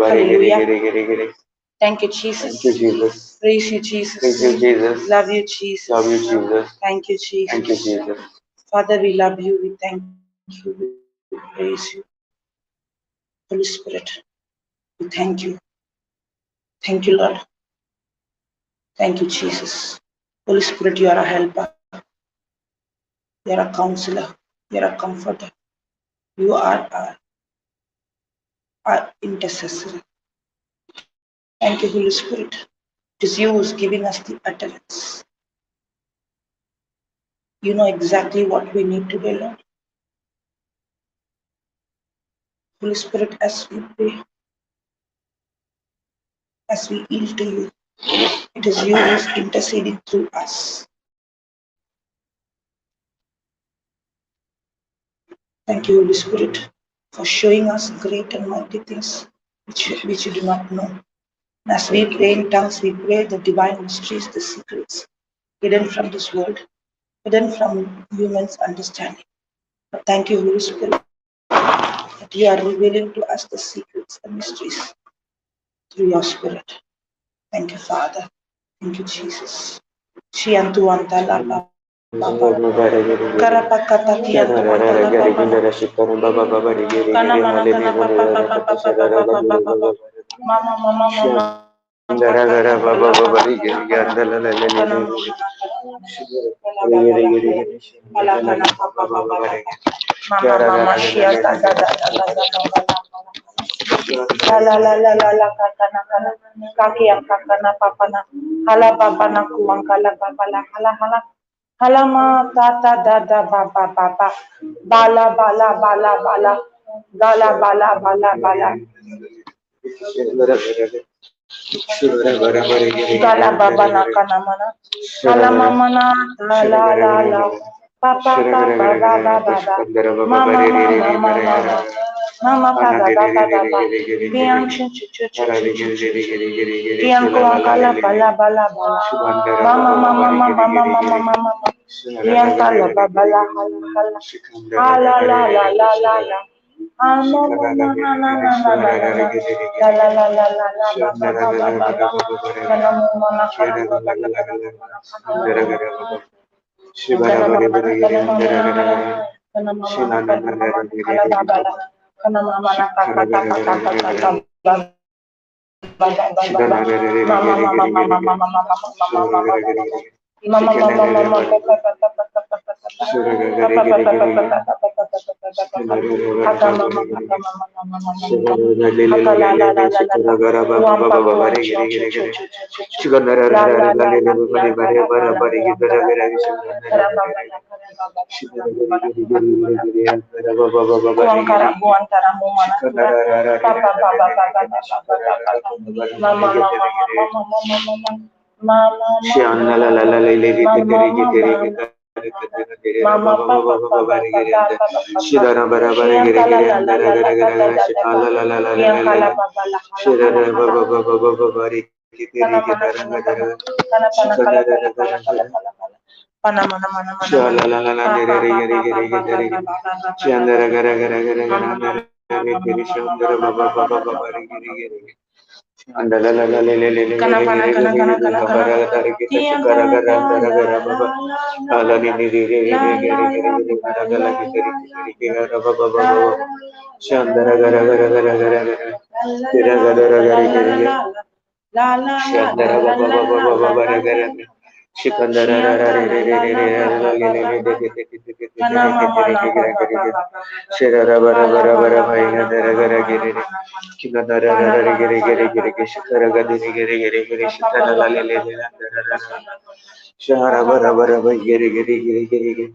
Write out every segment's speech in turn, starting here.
Hallelujah. Thank you, Jesus. Thank you, Jesus. Praise you, Jesus. Thank you, Jesus. Love you, Jesus. Love you, Jesus. Thank you, Jesus. Thank you, Jesus. Father, we love you. We thank you. We praise you. Holy Spirit, we thank you. Thank you, Lord. Thank you, Jesus. Holy Spirit, you are a helper. You are a counselor. You are a comforter. You are our intercessor. Thank you, Holy Spirit. It is you who is giving us the utterance. You know exactly what we need today, Lord. Holy Spirit, as we pray, as we yield to you, it is you who is interceding through us. Thank you, Holy Spirit, for showing us great and mighty things which you do not know. And as we pray in tongues, we pray the divine mysteries, the secrets hidden from this world, hidden from humans' understanding. But thank you, Holy Spirit, that you are revealing to us the secrets and mysteries through your Spirit. Thank you, Father. Thank you, Jesus. La la la la la kakana kana kaki yang kakana papana hala papana kuang kala papala hala hala hala ma ta ta da da ba ba ba ba bala bala bala bala gala bala bala bala gala baba na kana mana hala mama na la la la la pa pa pa pa ba ba ba ba mama mama mama mama pa ba ba ba ba ba biang chu chu chu chu chu chu biang kuang kala bala bala bala mama mama mama mama mama mama biang kala ba bala hala hala hala la la la la la na na na na na na na la la la la la la ba ba ba ba ba ba kana mana kana ba ba ba kana mama kana mama kana mama kana mama kala ba ba kana mama na ka ka ka ka ka ka ka ba ba ba ba ba mama mama mama mama mama mama mama mama mama mama ka ka ka ka ka ka ka Mama papa papa Shidara bara bara gere gere andara gara gara gara shikala la la la la la shidara baba baba baba bari kitiri kitara gara shikala gara gara shala la la la gere gere gere gere shandara gara gara gara gara andara gere shandara baba baba baba gere gere andala la la le le le le kana kana kana kana kana gara kita shikara gara andara gara baba ala ni ni re re re gere gere gere gara gara kitiri kitiri gara baba baba shandara gara gara gara gara gara tira gara gara gere gere shandara baba baba baba gara gara shikandara ra ra re re re re re la le le le de de de de de de gere gere gere shira bara bara bara bhai andara gara gere re kinandara ra ra gere gere gere ge shikara gade gere gere gere shikara la le le le andara ra ra shara bara bara bhai gere gere gere gere gere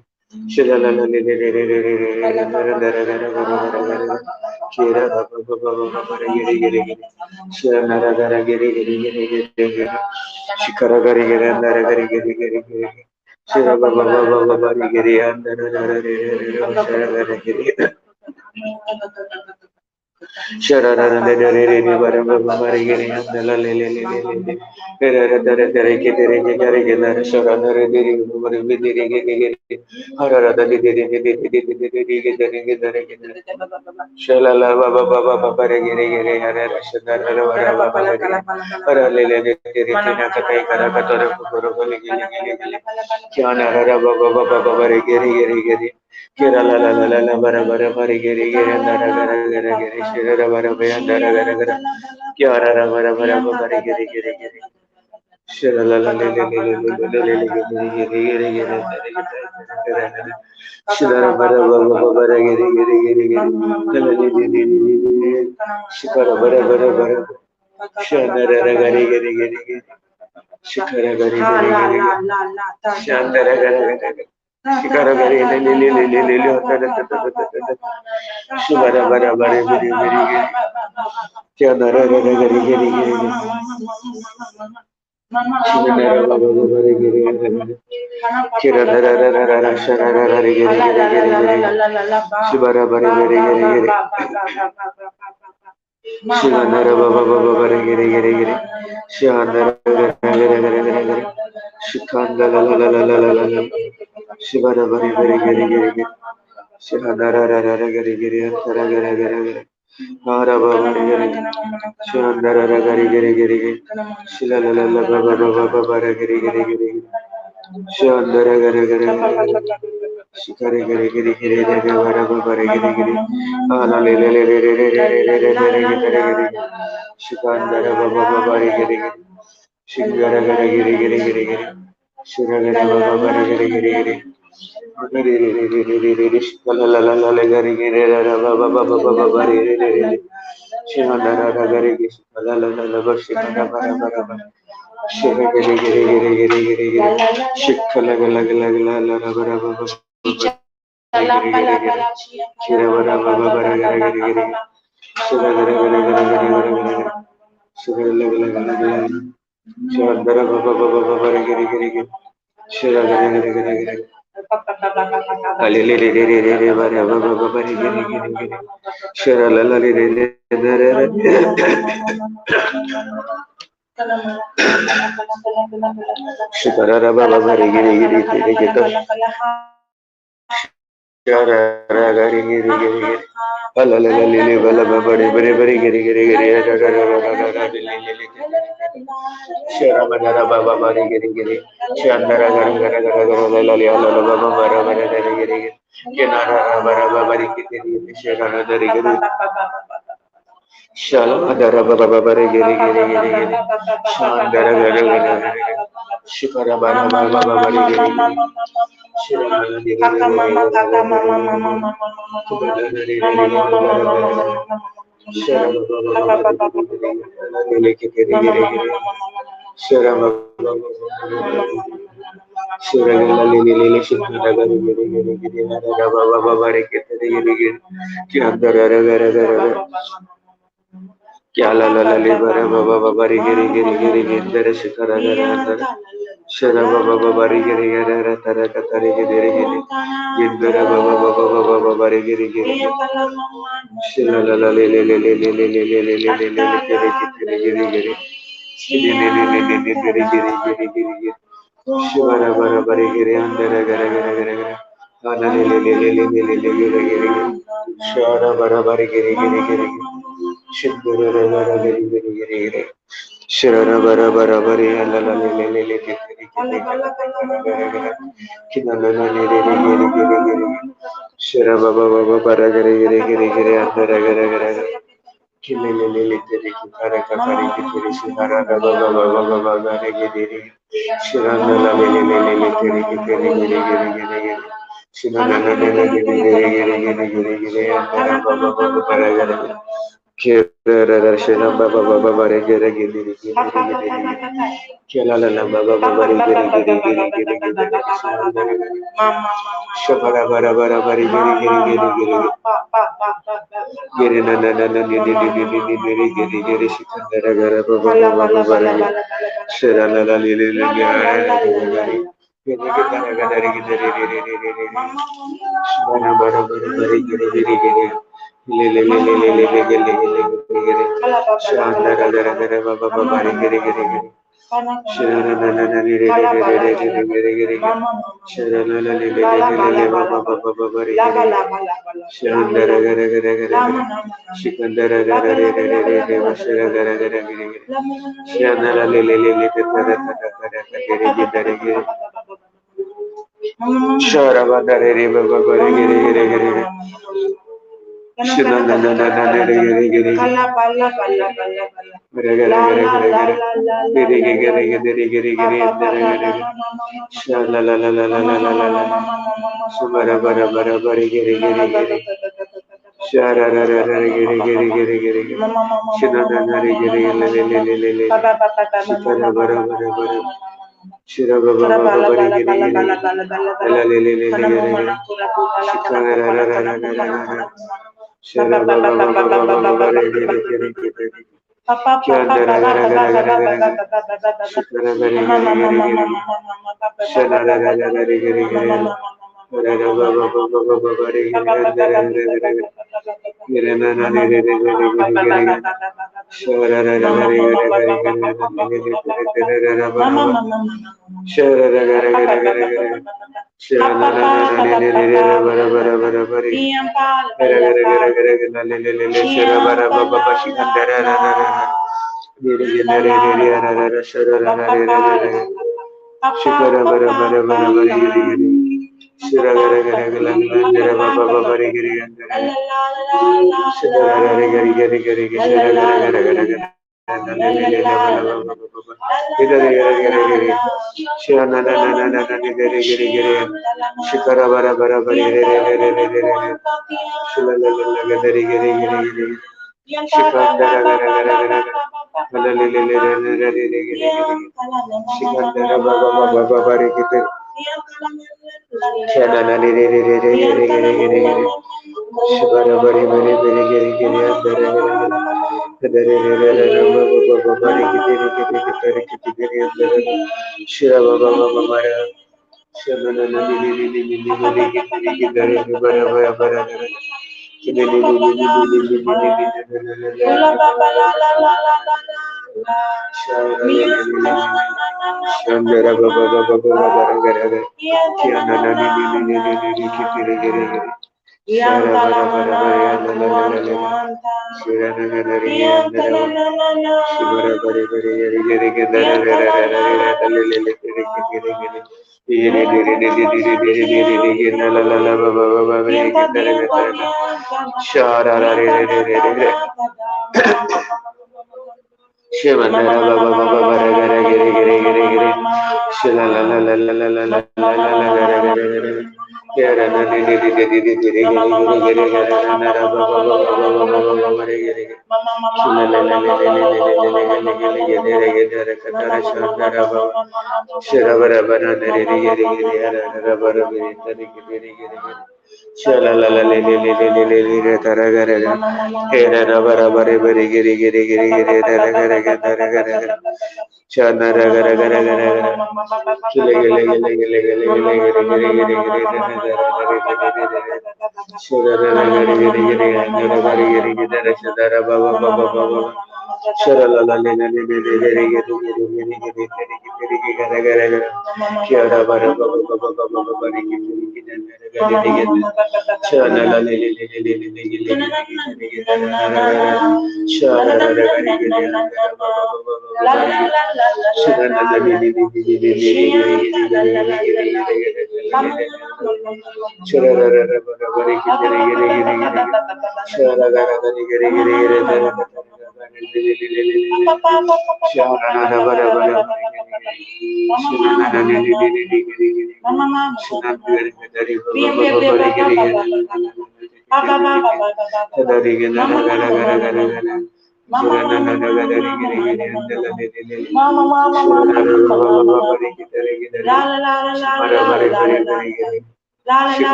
shira la la le le le re re re re re andara gara gara gara gara gara kira ba ba ba ba ba gere gere gere shira nara gara gere gere gere gere gere shikara gare gere andara gare gere gere gere shira ba ba ba ba ba gere andara ra re re re shara gara gere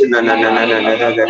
La la la la la la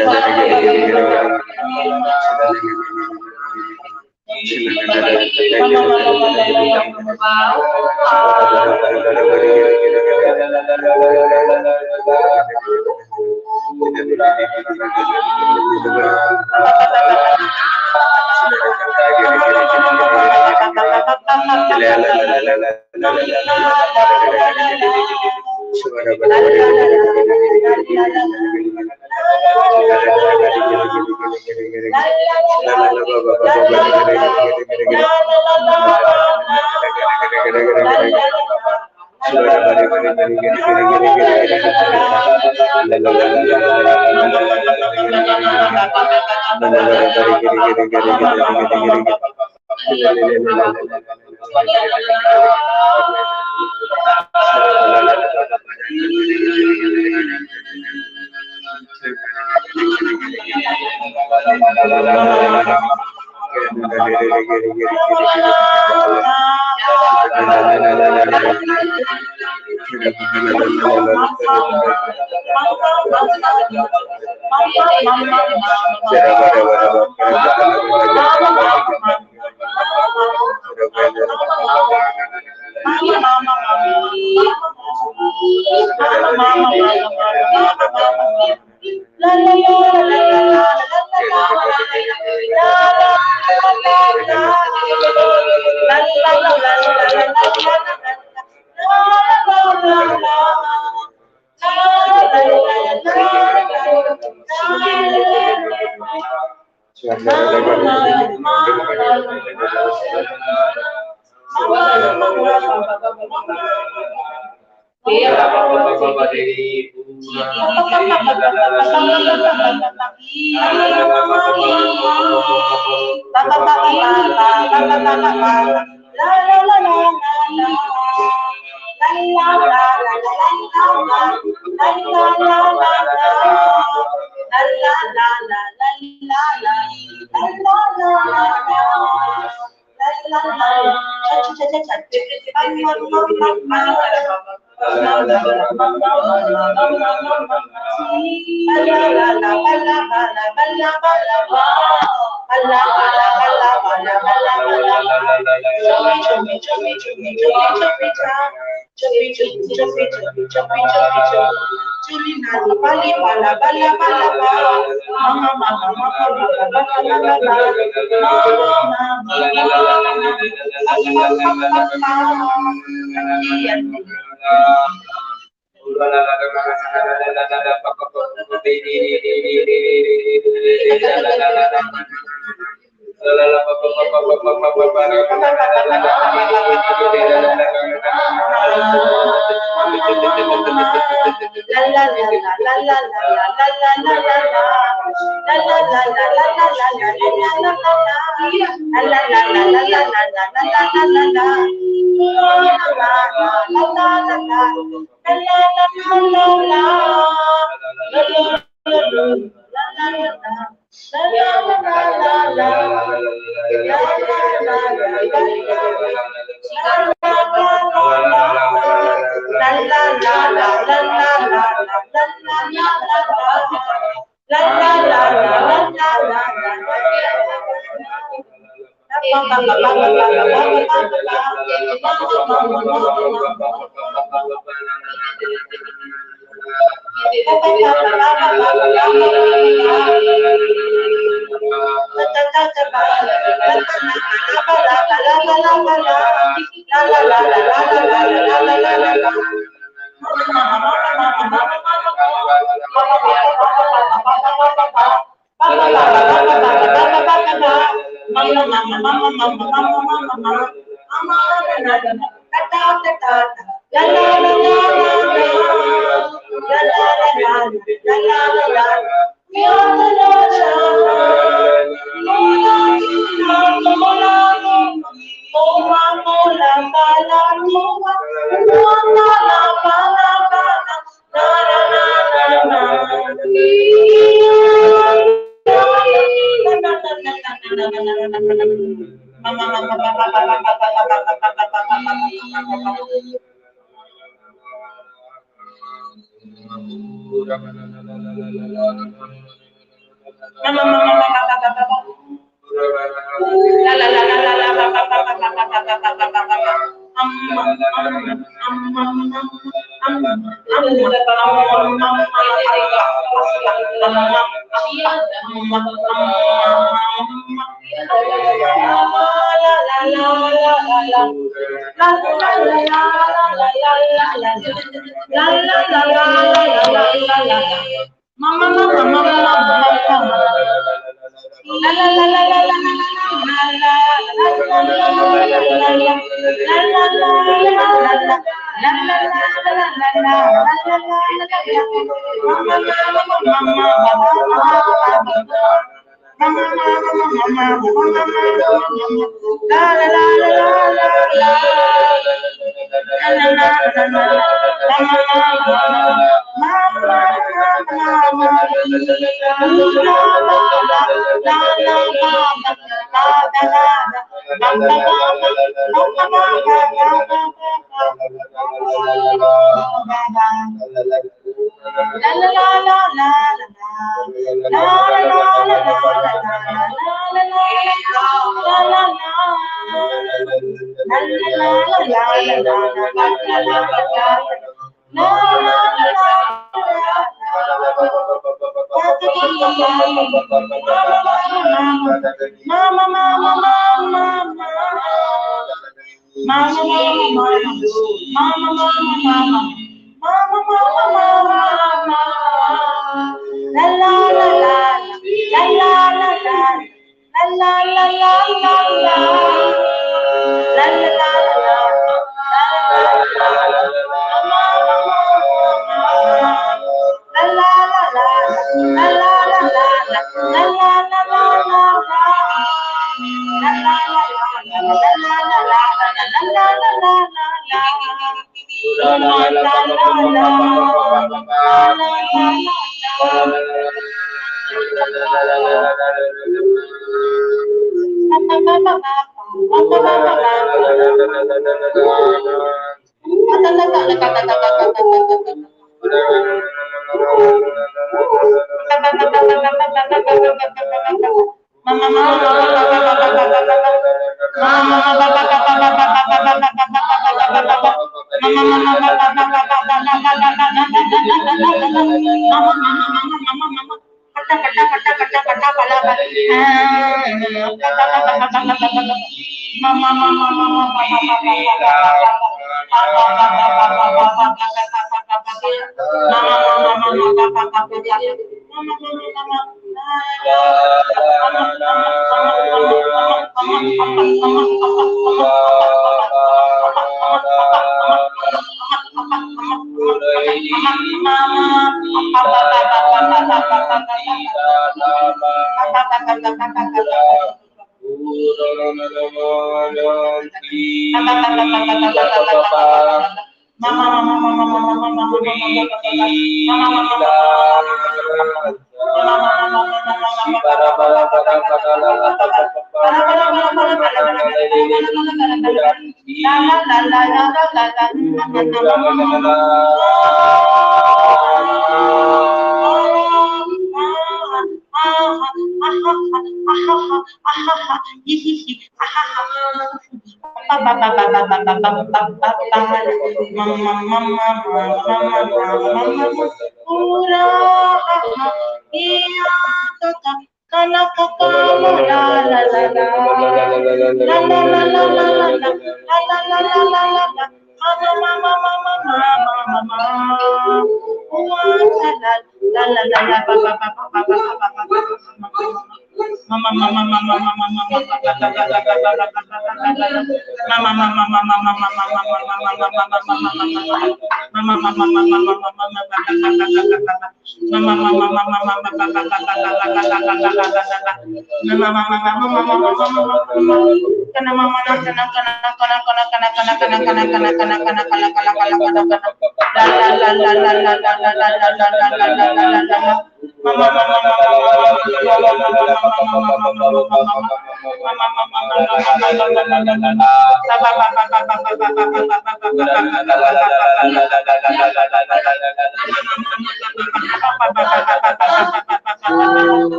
la la.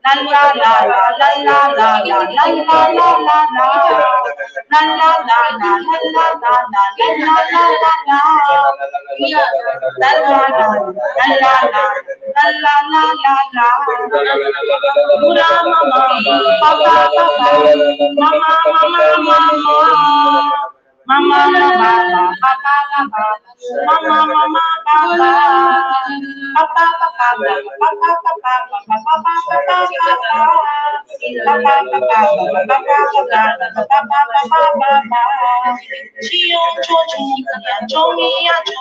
La la la la la la la la la la la la. La la la la la la la la la la la la. La la la la la la la la la la. Mura mama, papa papa, mama mama mama. Mama mama papa papa, mama mama papa, papa papa papa papa papa papa papa papa papa papa. Chiu chu chu, chu mi ya chu,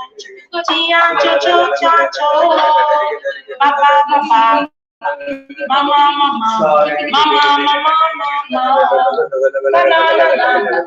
chi ya chu chu cha chu, papa papa. Mama, mama, mama, mama, mama. La la la la la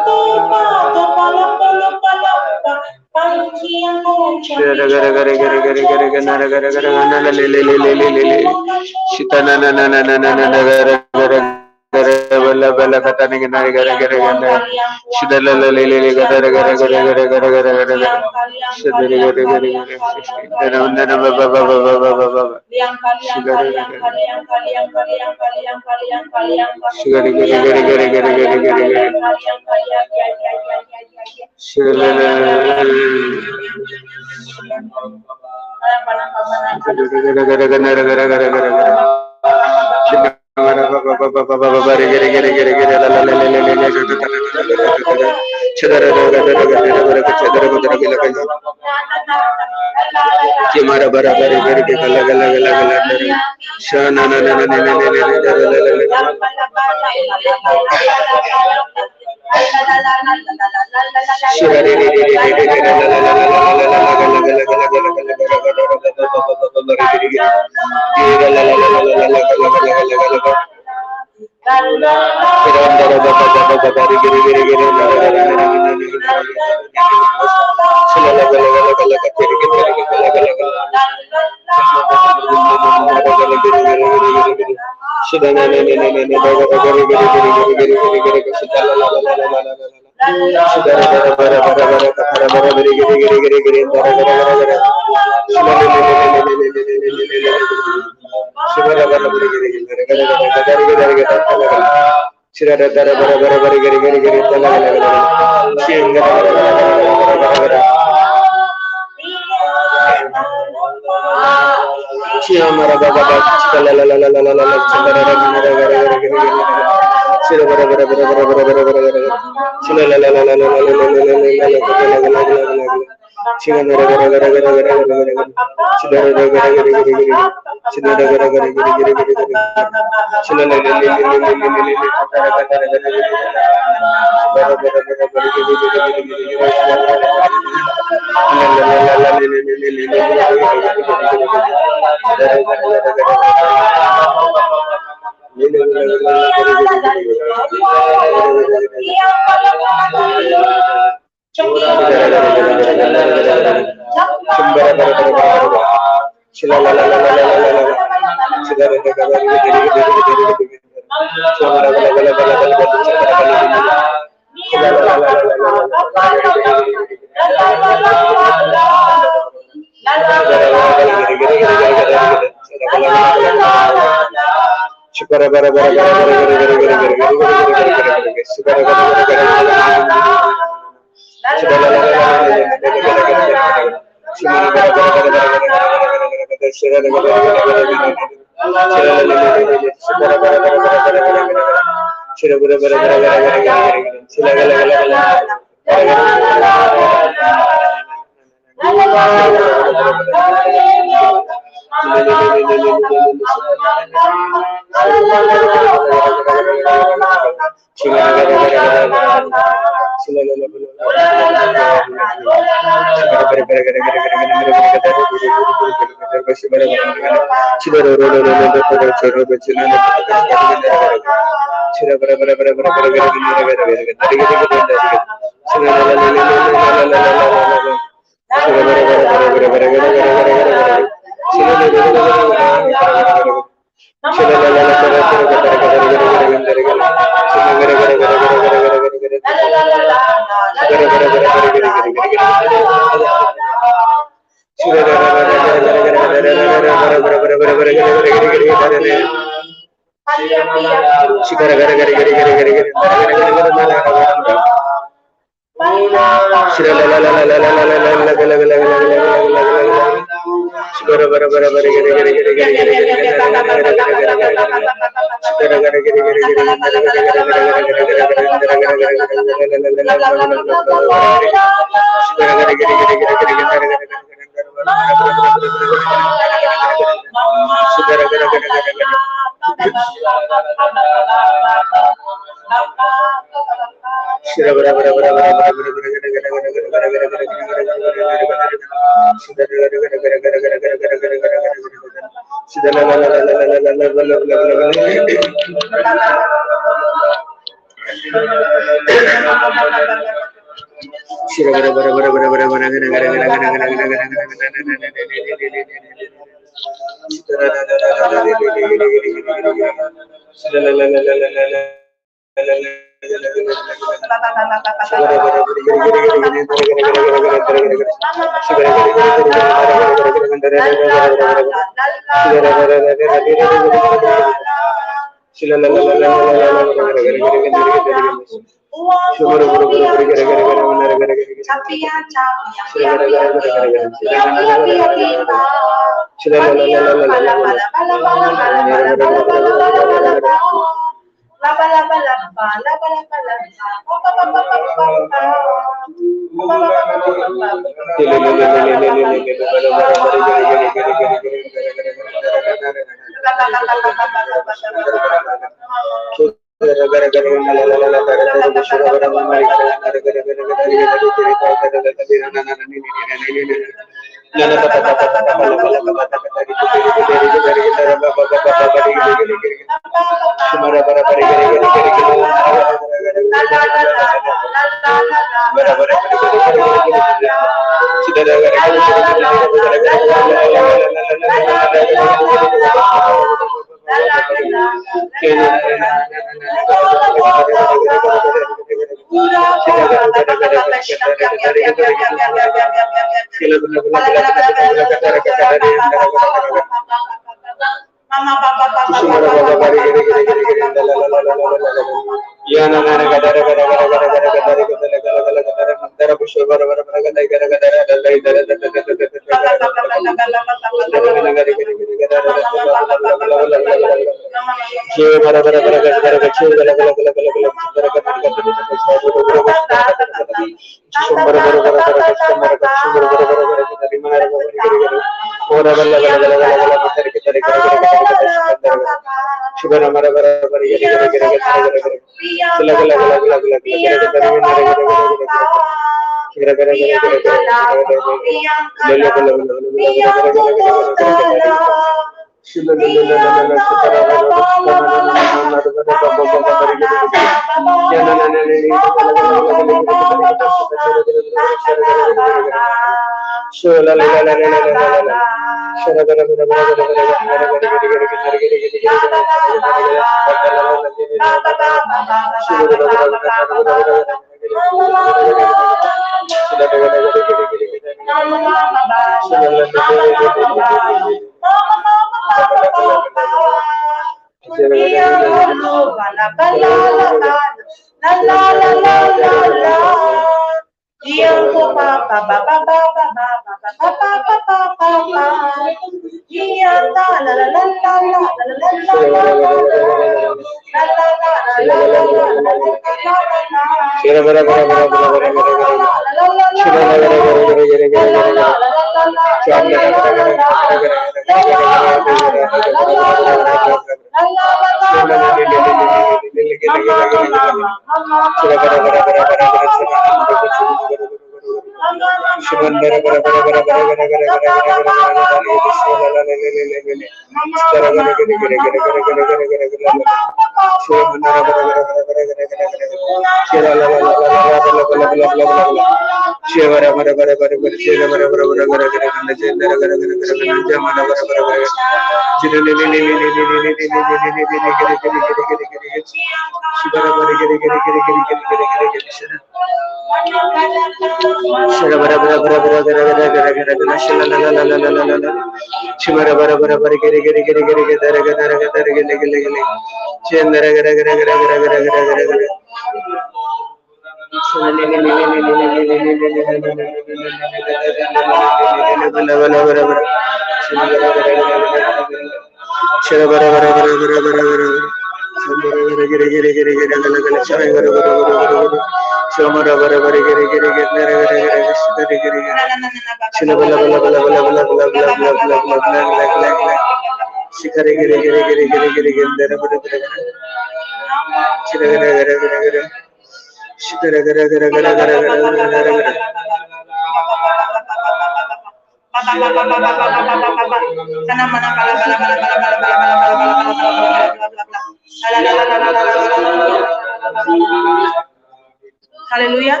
Hallelujah.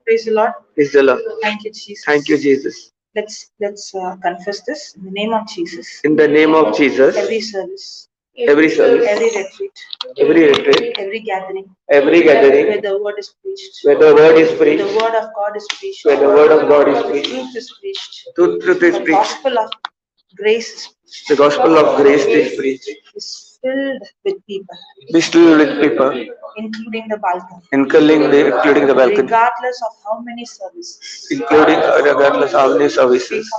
Praise the Lord. Praise the Lord. Thank you, Jesus. Thank you, Jesus. Let's confess this in the name of Jesus. In the name of Jesus. Every service. Every service, every retreat, every retreat, every gathering, every gathering, where the word is preached, where the word is where preached, the word of God is preached, where the word of God is the preached, truth is preached, truth is the preached, gospel of grace is preached, the gospel of grace is preached, is filled with people, be still with people, including the balcony, including the balcony, regardless of how many services, including regardless of how many services,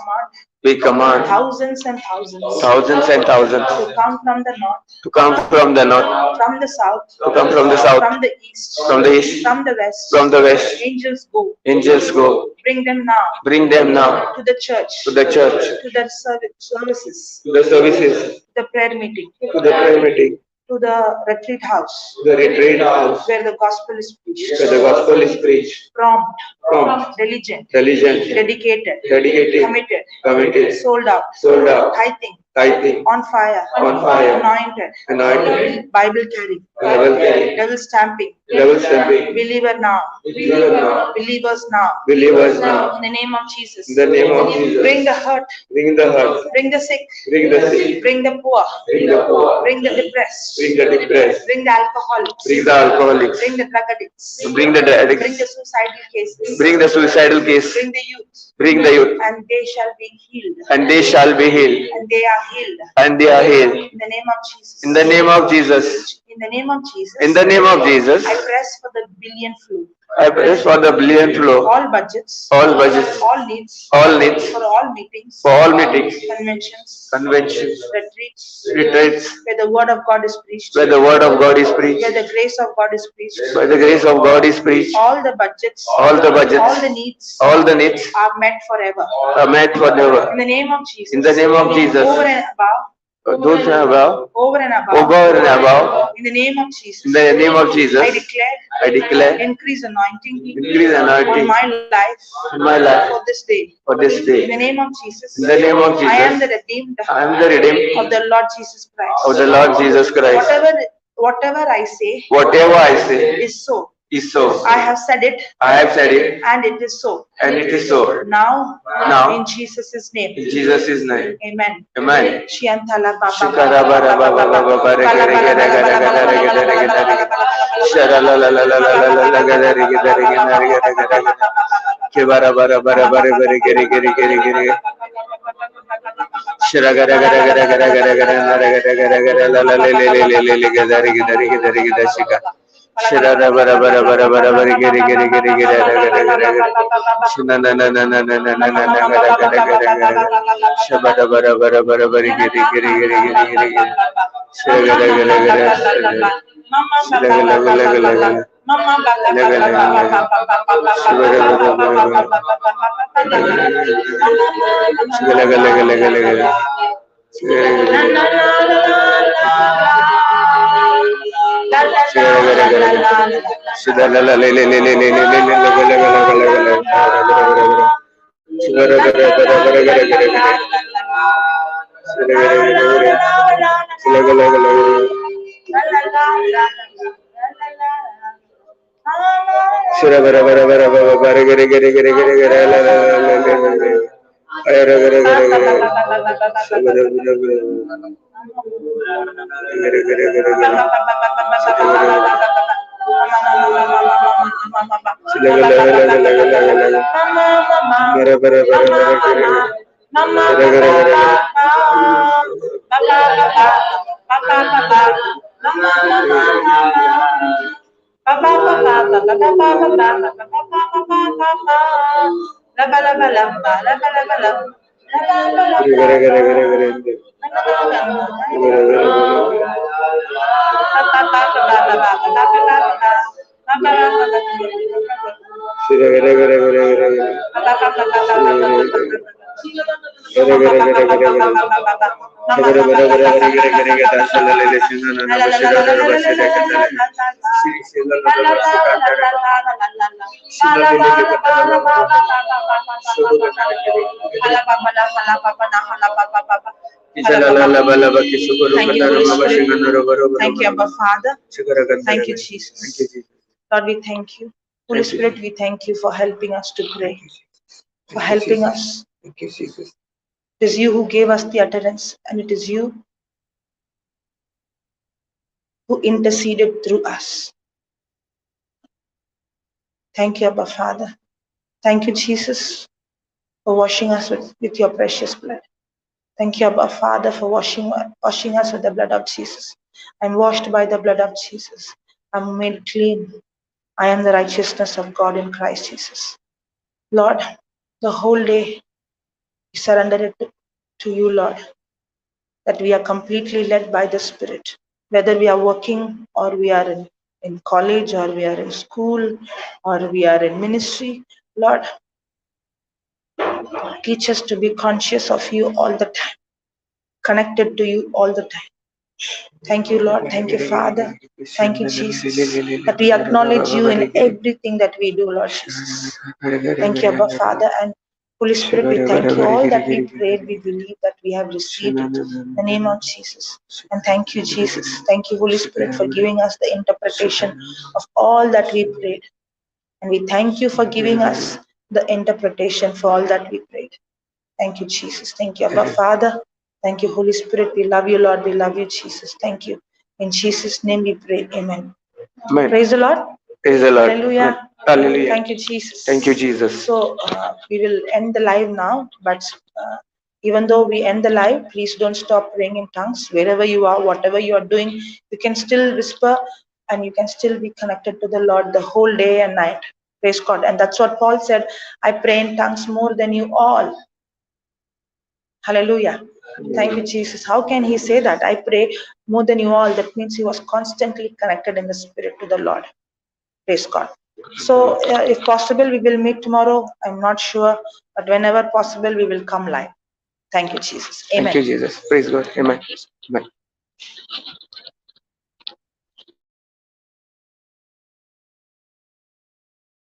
we command thousands and thousands, thousands and thousands to come from the north, to come from the north, from the south, to come from the south, from the east, from the east, from the west, from the west. Angels go, angels go, bring them now, bring them now to the church, to the church, to the services, to the services, to the prayer meeting, to the prayer meeting, to the retreat house, to the retreat house, where the gospel is preached, where the gospel is preached, prompt, prompt, diligent, diligent, dedicated, dedicated, committed, committed, sold out, sold out, tithing, tithing, on fire, on fire, anointed, anointed, Bible carrying, Bible carrying, devil stamping, devil stamping, believer now, believer now, believers now, believers now, in the name of Jesus, in the name of Jesus, bring the hurt, bring the hurt, bring the sick, bring the sick, bring the poor, bring the poor, bring the depressed, bring the depressed, bring the alcoholics, bring the alcoholics, bring the drug addicts, bring the drug addicts, bring the suicidal cases, bring the suicidal case, bring the youth, bring the youth, and they shall be healed, and they shall be healed, and they are healed, and they are healed, in the name of Jesus, in the name of Jesus, in the name of Jesus, in the name of Jesus, I press for the billion flow, I press for the billion flow, all budgets, all budgets, all needs, all needs, for all meetings, for all meetings, conventions, conventions, retreats, retreats, where the word of God is preached, where the word of God is preached, where the grace of God is preached, where the grace of God is preached, all the budgets, all the budgets, all the needs, all the needs are met forever, are met forever, in the name of Jesus, in the name of Jesus, over and above, those and above, over and above, over and above, in the name of Jesus, in the name of Jesus, I declare increase anointing, on my life, in my life, for this day, for this day, in the name of Jesus, in the name of Jesus, I am the redeemed, I am the redeemed of the Lord Jesus Christ, of the Lord Jesus Christ. Whatever I say, whatever I say is so. Is so. I have said it. I have said it. And it is so. And it is so. Now, now, in Jesus' name. In Jesus' name. Amen. Amen. Thank you, Holy Spirit. Thank you, Abba Father. Thank you, Jesus. Lord, we thank you. Holy Spirit, we thank you for helping us to pray, for helping us. Thank you, Jesus. It is you who gave us the utterance, and it is you who interceded through us. Thank you, Abba Father. Thank you, Jesus, for washing us with your precious blood. Thank you, Abba Father, for washing us with the blood of Jesus. I'm washed by the blood of Jesus. I'm made clean. I am the righteousness of God in Christ Jesus. Lord, the whole day we surrender it to you, Lord, that we are completely led by the Spirit. Whether we are working or we are in college or we are in school or we are in ministry, Lord, teach us to be conscious of you all the time, connected to you all the time. Thank you, Lord. Thank you, Father. Thank you, Jesus, that we acknowledge you in everything that we do, Lord Jesus. Thank you, Abba Father and Holy Spirit. We thank you. All that we prayed, we believe that we have received it in the name of Jesus. And thank you, Jesus. Thank you, Holy Spirit, for giving us the interpretation of all that we prayed. And we thank you for giving us the interpretation for all that we prayed. Thank you, Jesus. Thank you, Abba Father. Thank you, Holy Spirit. We love you, Lord. We love you, Jesus. Thank you. In Jesus' name we pray. Amen. Amen. Praise the Lord. Praise the Lord. Hallelujah. Hallelujah. Thank you, Jesus. Thank you, Jesus. So we will end the live now. But even though we end the live, please don't stop praying in tongues. Wherever you are, whatever you are doing, you can still whisper and you can still be connected to the Lord the whole day and night. Praise God. And that's what Paul said. I pray in tongues more than you all. Hallelujah. Thank you, Jesus. How can he say that? I pray more than you all. That means he was constantly connected in the Spirit to the Lord. Praise God. So if possible, we will meet tomorrow. I'm not sure, but whenever possible, we will come live. Thank you, Jesus. Amen. Thank you, Jesus. Praise God. Amen. Amen.